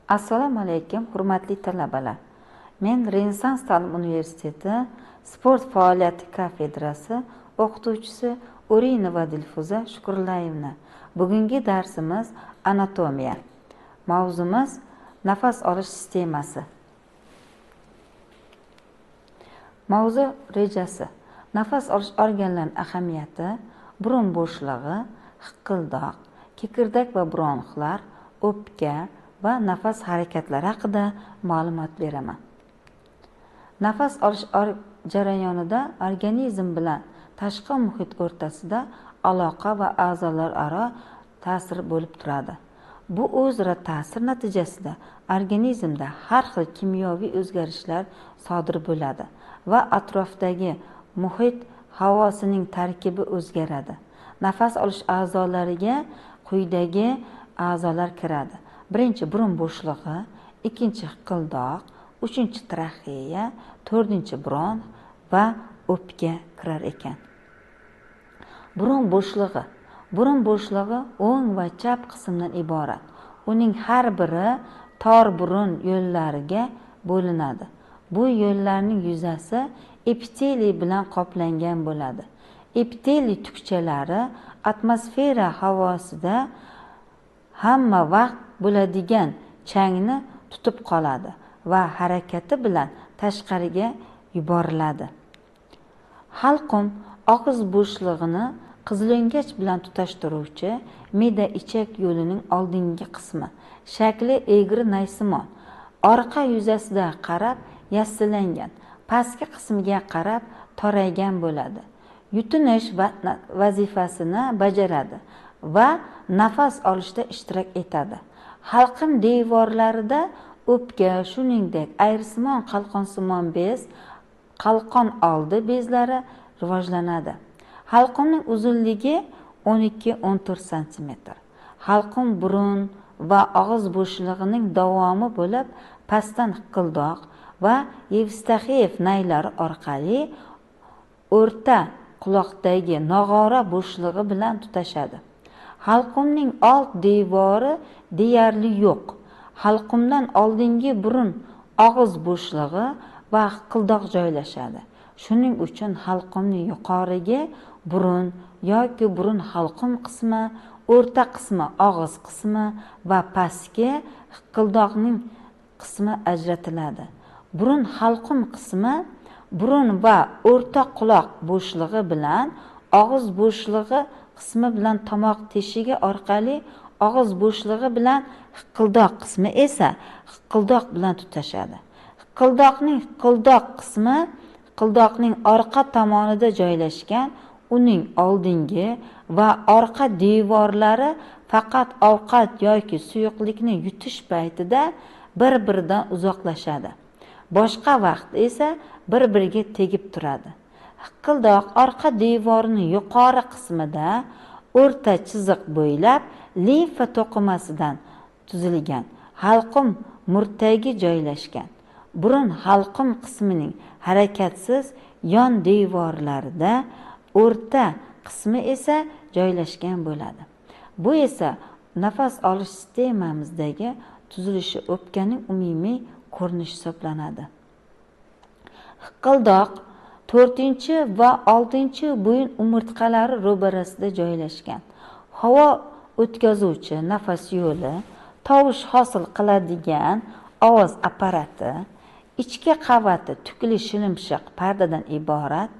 Assalomu alaykum, hurmatli talabalar. Men Renessans ta'lim universiteti sport faoliyati kafedrasi o'qituvchisi Urinova Dilfuza Shukurlayevna. Bugungi darsimiz anatomiya. Mavzumiz nafas olish sistemasi. Mavzu rejasi: nafas olish organlarining ahamiyati, burun bo'shlig'i, hiqildoq, kekirdak va bronxlar, o'pka va nafas harakatlari haqida ma'lumot beraman. Nafas olish jarayonida organizm bilan tashqi muhit o'rtasida aloqa va a'zolararo ta'sir bo'lib turadi. Bu o'zaro ta'sir natijasida organizmda har xil kimyoviy o'zgarishlar sodir bo'ladi va atrofdagi muhit havosining tarkibi o'zgaradi. Nafas olish a'zolariga quyidagi a'zolar kiradi. Birinchi burun bo'shlig'i, ikkinchi hiqildoq, uchinchi traxeya, to'rtinchi bronx va o'pka kirar ekan. Burun bo'shlig'i. Burun bo'shlig'i o'ng va chap qismdan iborat. Uning har biri tor burun yo'llariga bo'linadi. Bu yo'llarning yuzasi epiteliy bilan qoplangan bo'ladi. Epiteliy tukchalari atmosfera havosida hamma vaqt bo'ladigan changni tutib qoladi va harakati bilan tashqariga yuboriladi. Halqum og'iz bo'shlig'ini qizilo'ngach bilan tutashtiruvchi me'da ichak yo'lining oldingi qismi, shakli egri naysimon, orqa yuzasida qarab yassilangan, pastki qismiga qarab toraygan bo'ladi. Yutinish vazifasini bajaradi va nafas olishda ishtirok etadi. Halqum devorlarida o'pka, shuningdek ayrisimon qalqonsimon bez, qalqon oldi bezlari rivojlanadi. Halqumning uzunligi 12-14 sm. Halqum burun va og'iz bo'shlig'ining davomi bo'lib, pastdan hiqildoq va Yevstaxiev naylari orqali o'rta quloqdagi nog'ora bo'shlig'i bilan tutashadi. Halqumning old devori deyarli yo'q. Halqumdan oldingi burun og'iz bo'shlig'i va hiqildoq joylashadi. Shuning uchun halqumning yuqorigi burun yoki burun halqum qismi, o'rta qismi og'iz qismi va pastki hiqildoqning qismi ajratiladi. Burun halqum qismi burun va o'rta quloq bo'shlig'i bilan og'iz bo'shlig'i qismi bilan tomoq teshigi orqali og'iz bo'shlig'i bilan hiqildoq qismi esa hiqildoq bilan tutashadi. Hiqildoqning hiqildoq qismi hiqildoqning orqa tomonida joylashgan, uning oldingi va orqa devorlari faqat ovqat yoki suyuqlikni yutish paytida bir-biridan uzoqlashadi. Boshqa vaqt esa bir-biriga tegib turadi. Hiqildoq orqa devorining yuqori qismida o'rta chiziq bo'ylab limfa to'qimasidan tuzilgan halqum murtagi joylashgan. Burun halqum qismining harakatsiz yon devorlarida o'rta qismi esa joylashgan bo'ladi. Bu esa nafas olish sistemamizdagi tuzilishi o'pkaning umumiy ko'rinishi hisoblanadi. Hiqildoq 4 va 6 bo'yin umurtqalari ro'barasida joylashgan. Havo o'tkazuvchi nafas yo'li, tovush hosil qiladigan ovoz apparati, ichki qavati tukli shilimshiq pardadan iborat,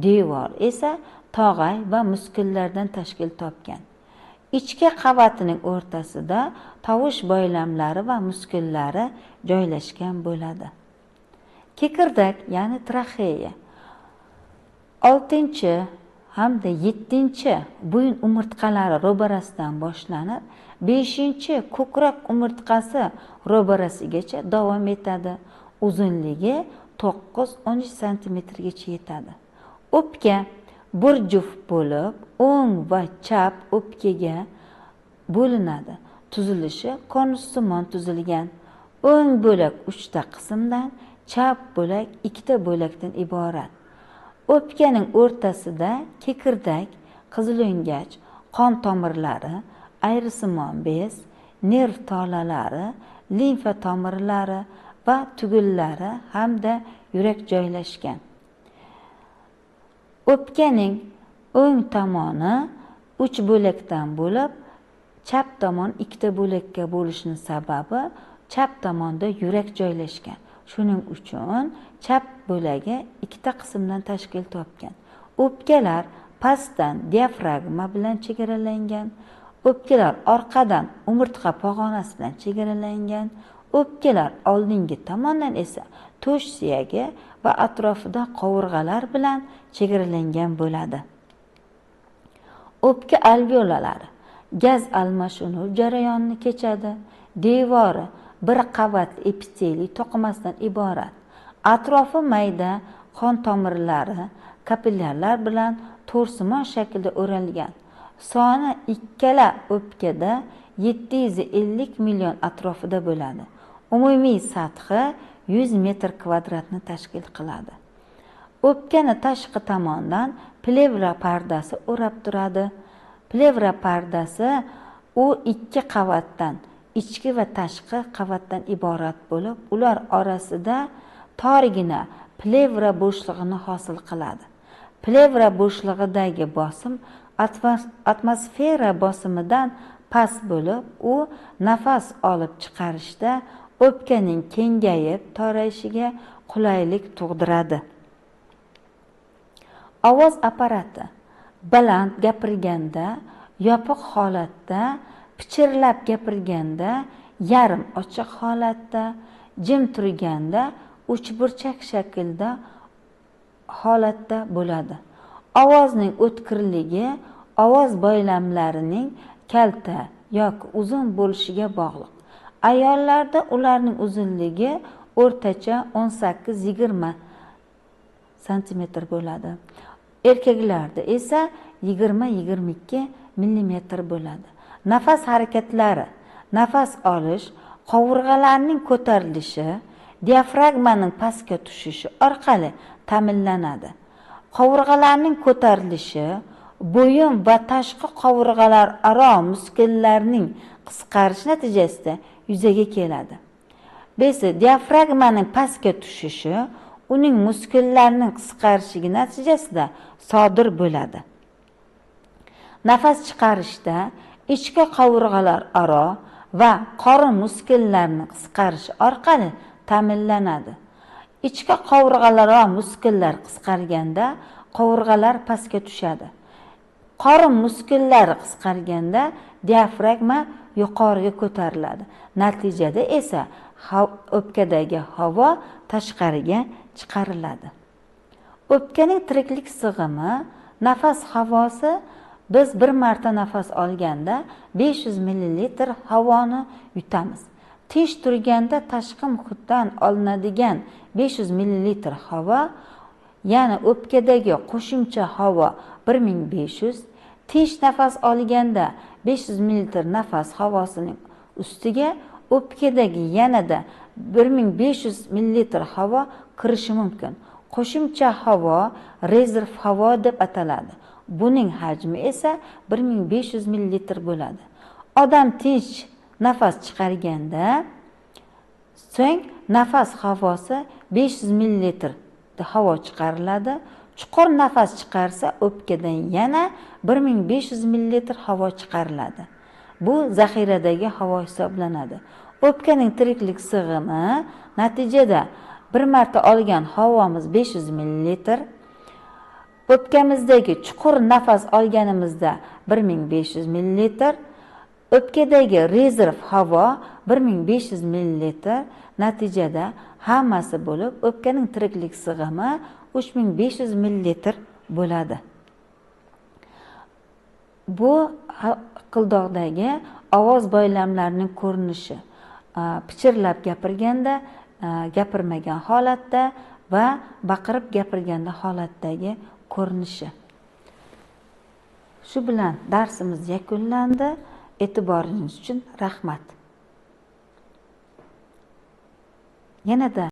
devor esa tog'ay va muskullardan tashkil topgan. Ichki qavatining o'rtasida tovush boylamlari va muskullari joylashgan bo'ladi. Kekirdak, ya'ni traxeya 6 hamda 7 bo'yin umurtqalari ro'barasidan boshlanib, 5 ko'krak umurtqasi ro'barasigacha davom etadi. Uzunligi 9-13 santimetrgacha yetadi. O'pka bir juft bo'lib, o'ng va chap o'pkaga bo'linadi. Tuzilishi konussimon tuzilgan. O'ng bo'lak 3 ta qismdan, chap bo'lak 2 ta bo'lakdan iborat. O'pkaning o'rtasida kekirdak, qizilo'ngach, qon tomirlari, ayrisimon bez, nerv tolalari, limfa tomirlari va tugunlari hamda yurak joylashgan. O'pkaning o'ng tomoni 3 bo'lakdan bo'lib, chap tomon 2 ta bo'lakka bo'lishining sababi chap tomonda yurak joylashgan. Shuning uchun chap bo'lagi 2 ta qismdan tashkil topgan. O'pkalar pastdan diafragma bilan chegaralangan, o'pkalar orqadan umurtqa pog'onasi bilan chegaralangan, o'pkalar oldingi tomondan esa to'sh suyagi va atrofida qovurg'alar bilan chegaralangan bo'ladi. O'pka alveolalari gaz almashinuv jarayonini kechadi. Devori bir qavatli epiteliy to'qimasidan iborat. Atrofi mayda qon tomirlari, kapillyarlar bilan to'rsimon shaklda o'ralgan. Soni ikkala o'pkada 750 million atrofida bo'ladi. Umumiy sathi 100 metr kvadratni tashkil qiladi. O'pkani tashqi tomondan plevra pardasi o'rab turadi. Plevra pardasi u 2 qavatdan, ichki va tashqi qavatdan iborat bo'lib, ular orasida torgina plevra bo'shlig'ini hosil qiladi. Plevra bo'shlig'idagi bosim atmosfera bosimidan past bo'lib, u nafas olib chiqarishda o'pkaning kengayib torayishiga qulaylik tug'diradi. Ovoz apparati baland gapirganda, yopiq holatda, pichirlab gapirganda, yarim ochiq holatda, jim turganda uchburchak shaklda holatda bo'ladi. Ovozning o'tkirligi ovoz boylamlarining kalta yoki uzun bo'lishiga bog'liq. Ayollarda ularning uzunligi o'rtacha 18-20 santimetr bo'ladi. Erkaklarda esa 20-22 millimetr bo'ladi. Nafas harakatlari, nafas olish, qovurg'alarning ko'tarilishi, diafragmaning pastga tushishi orqali ta'minlanadi. Qovurg'alarning ko'tarilishi bo'yin va tashqi qovurg'alar aro muskullarning qisqarishi natijasida yuzaga keladi. Besi, diafragmaning pastga tushishi uning muskullarining qisqarishligi natijasida sodir bo'ladi. Nafas chiqarishda ichki qovurg'alar aro va qorin muskullarining qisqarishi orqali ta'minlanadi. Ichki qovurg'alar va muskullar qisqarganda qovurg'alar pastga tushadi. Qorin muskullari qisqarganda diafragma yuqoriga ko'tariladi. Natijada esa o'pkadagi havo tashqariga chiqariladi. O'pkaning tiriklik sig'imi nafas havosi. Biz bir marta nafas olganda 500 ml havoni yutamiz. Tinch turganda tashqi muhitdan olinadigan 500 ml havo, ya'ni o'pkadagi qo'shimcha havo 1500, tinch nafas olganda 500 ml nafas havosining ustiga o'pkadagi yanada 1500 ml havo kirishi mumkin. Qo'shimcha havo rezerv havo deb ataladi. Buning hajmi esa 1500 ml bo'ladi. Odam tinch nafas chiqarganda so'ng nafas havosi 500 ml havo chiqariladi. Chuqur nafas chiqarsa o'pkadan yana 1500 ml havo chiqariladi. Bu zaxiradagi havo hisoblanadi. O'pkaning tiriklik sig'imi natijada bir marta olgan havomiz 500 ml, o'pkamizdagi chuqur nafas olganimizda 1500 ml, o'pkadagi rezerv havo 1500 ml, natijada hammasi bo'lib o'pkaning tiriklik sig'imi 3500 ml bo'ladi. Bu qildog'dagi ovoz boylamlarining ko'rinishi. Pichirlab gapirganda, gapirmagan holatda va baqirib gapirganda holatdagi ko'rinishi. Shu bilan darsimiz yakunlandi. E'tiboringiz uchun rahmat. Yanada